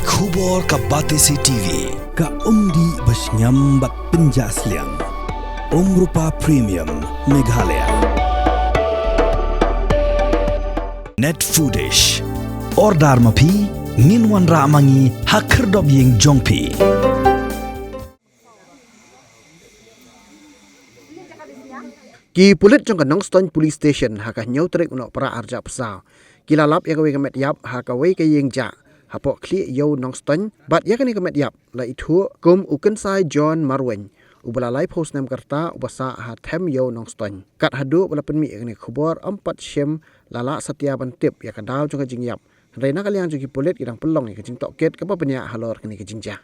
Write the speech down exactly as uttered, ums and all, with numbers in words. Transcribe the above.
Khubor ka Batesi T V, ka umdih ba shngiam bad pynjah sliang. Umrupa Premium, Meghalaya. Net Foodish. Order ma phi, ngin wanrah ma ngi ha khyrdop ïing jong phi. Ki pulit jong ka Nongstoiñ Police Station ha ka hynñiew tarik u Nohprah arhajar arphew saw ki la lap ïa kawei ka met ïap ha kawei ka ïing jah hapoh Khlieh Ïew Nongstoiñ, bad ïa kane ka met ïap la ithuh kum u Kynsai John Marwein, uba la laiphew snem ka rta, uba sah ha Them Ïew Nongstoiñ. Kat haduh ba la pynmih ïa kane ka khubor, ym pat shym la lah satia ban tip ïa ka daw jong ka jingïap, hynrei na ka liang jong ki pulit ki dang pynlong ïa ka jingtohkit kaba bniah halor kane ka jingjia.